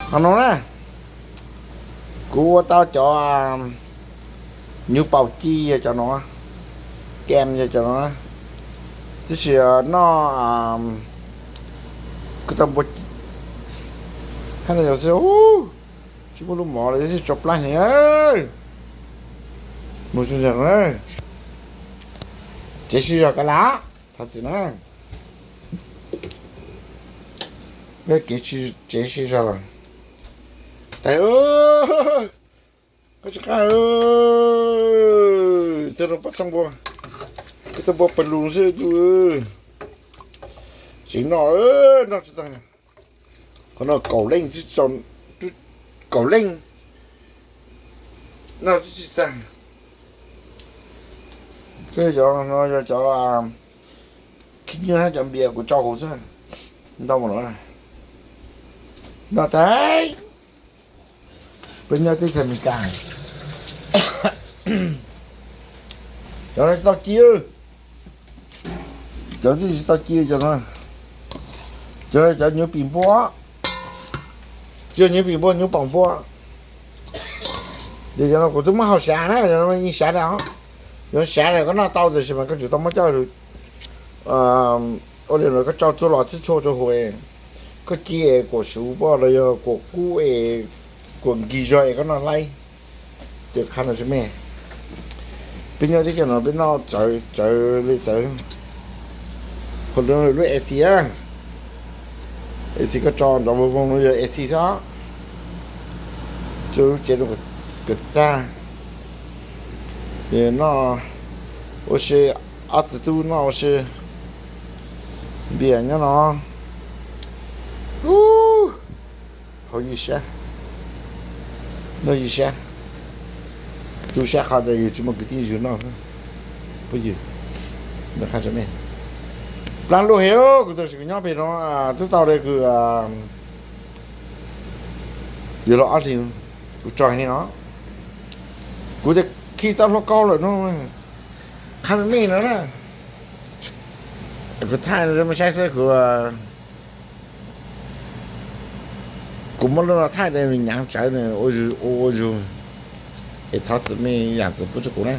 Qhov no na, kuv ua tau cov nyuv paus ci yog cov no, kem yog cov no, tab sis noj kuv tau npua, hab no yog xwb, tsis muaj lub mov li xwb, tso plab heev. Mus tso zog, tsev sib zog ka la, thov txim na. Peb kev tsev sib zog lawm. Tais, koj tsis qab, txog rau pob txha npua, koj tau npua pawg lug xwb tus, tseem noj, noj tsis tag. Qhov no kaum leej, kaum leej noj tsis tag. Cov no yog cov khib nyiab hab cov npias kuv tso hauv xwb, ntau mus no. Noj tag. Peb nyob teb chaws Amelikas, cov no tsis tau ci, cov twb tsis tau ci cov no, cov, cov nyuv pim npua, cov nyuv pim npua, nyuv paus npua. Ces cov no kuv twb muab hau sav na, cov no yeej sav dai os. Cov sav dai koj noj tau tiam sis mas koj tsum tau muab coj ua li no koj tso txuj lom txhij tshua rau hauv, koj ci kuam suv poj los yog kuam kub es kuam nkig zog es koj noj hlais. Ces qhov no tsis me. Peb nyob teb chaws no peb noj tsawv tsawv li tsawv. Hauv lub, lub AC, AC koj tso nrov voog voog no yog AC xwb. Tso lub tsev no kom txag. Noj ua si, ob txiv tub noj ua si. Npias nyob no. Hauv ywg sab, noj ywg sab, tu sab qhov tias yus tsis muaj kwv tij yug noj. Phooj ywg, plab luaj heev, kuv tus sis kuv nyob pem no twb tau li kws yuav luag ob hlis kuv tso heev li no. Kuv tias khi tau hluas nkauj lawm no, qhab me me no na. Kuv thaij rau mej saib xwb, kuv, kuv muab lub no thaij rau nws nyaav tsawv nws ua ua zug, es thov txim mej yaam txim pub rau kuv na.